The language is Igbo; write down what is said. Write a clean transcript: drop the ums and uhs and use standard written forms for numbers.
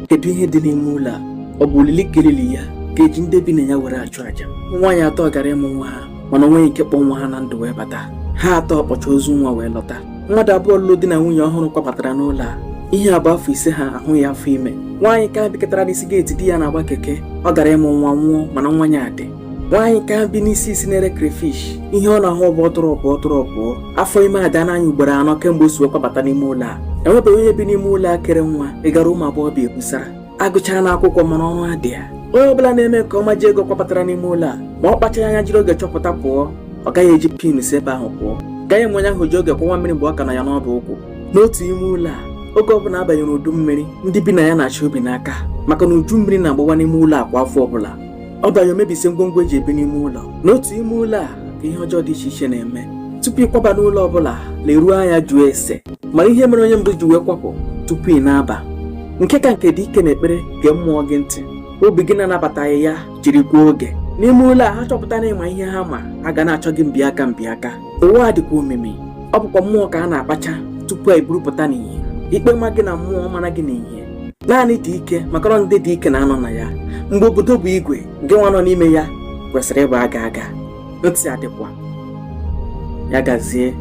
Kedu ihe dị n'ime ụlọ a? Ọ bụ olili ka elili ya ka eji ndị bi na ya were achụ àjà? Nwaanyị atọ gara ịmụ nwa ha, mana onweghị nke kpọ nwa ha na ndụ wee bata. Ha atọ kpọcha ozu nwa wee lọta. Mmadụ 2 lụrụ di na nwunye ọhụrụ kwabatara n'ụlọ a. Ihe a bụ afọ 5 ha ahụghị afọ ime. Nwaanyị ka bikọtara n'isi geeti di ya na-agba keke, ọ gara ịmụ nwa nwụọ, mana nwa ya dị. Nwaanyị ka bi n'isi isi na-ere crayfish, ihe ọ na-ahụ bụ ọtụrọpụ ọtụrọpụọ. Afọ ime ada n'anya ugboro 4 kemgbe o si wee kwabata n'ime ụlọ a. Enwebeghị onye bi n'ime ụlọ a kere nwa ịgara ụmụ agbọghọbịa ebusara agụchara n'akwụkwọ, mana ọrụ adị ya. Onye ọbụla na-eme nke ọma ji ego kwabatara n'ime ụlọ a, ma ọ kpachara anya jiri oge chọpụta pụọ, ọ gaghị eji pin si ebe ahụ pụọ. Gaghị enwe onye ahụ ji oge kwọwa mmiri mgbe ọ ka nọ ya n'ọdụ ụkwụ. N'otu ime ụlọ a, oge ọbụla abanyere udu mmiri, ndị bi na ya na-achị obi n'aka, maka na uju mmiri na-agbawa n'ime ụlọ a kwa afọ ọbụla. Ọ banye omebisie ngwongwo eji ebi n'ime ụlọ. N'otu ime ụlọ a ka ihe ọjọọ dị iche iche na-eme. Tupu ịkwaba n'ụlọ ọbụla, leruo anya, jụọ ese, mara ihe mere onye mbụ ji wee kwapụ tupu ị na-aba. Nke ka nke dị ike na ekpere, gee mmụọ gị ntị. Obi gị na-anabataghị ya, jiri kwuo oge n'ime ụlọ a. Ha chọpụta na ịma ihe ha ma, ha ga na-achọ gị mbịaka mbịaka. Ụwa a dịkwa omimi. Ọ bụkwa mmụọ ka a na-akpacha tupu a eburupụta n'ìhè. Ikpe ma gị na mmụọ mara gị n'ìhè. Naanị dị ike, maka na ndị dị ike na-anọ na ya. Mgbe obodo bụ igwe, gị nwa nọ n'ime ya kwesịrị ịbụ aga aga. Ntị adịkwa ya gazie.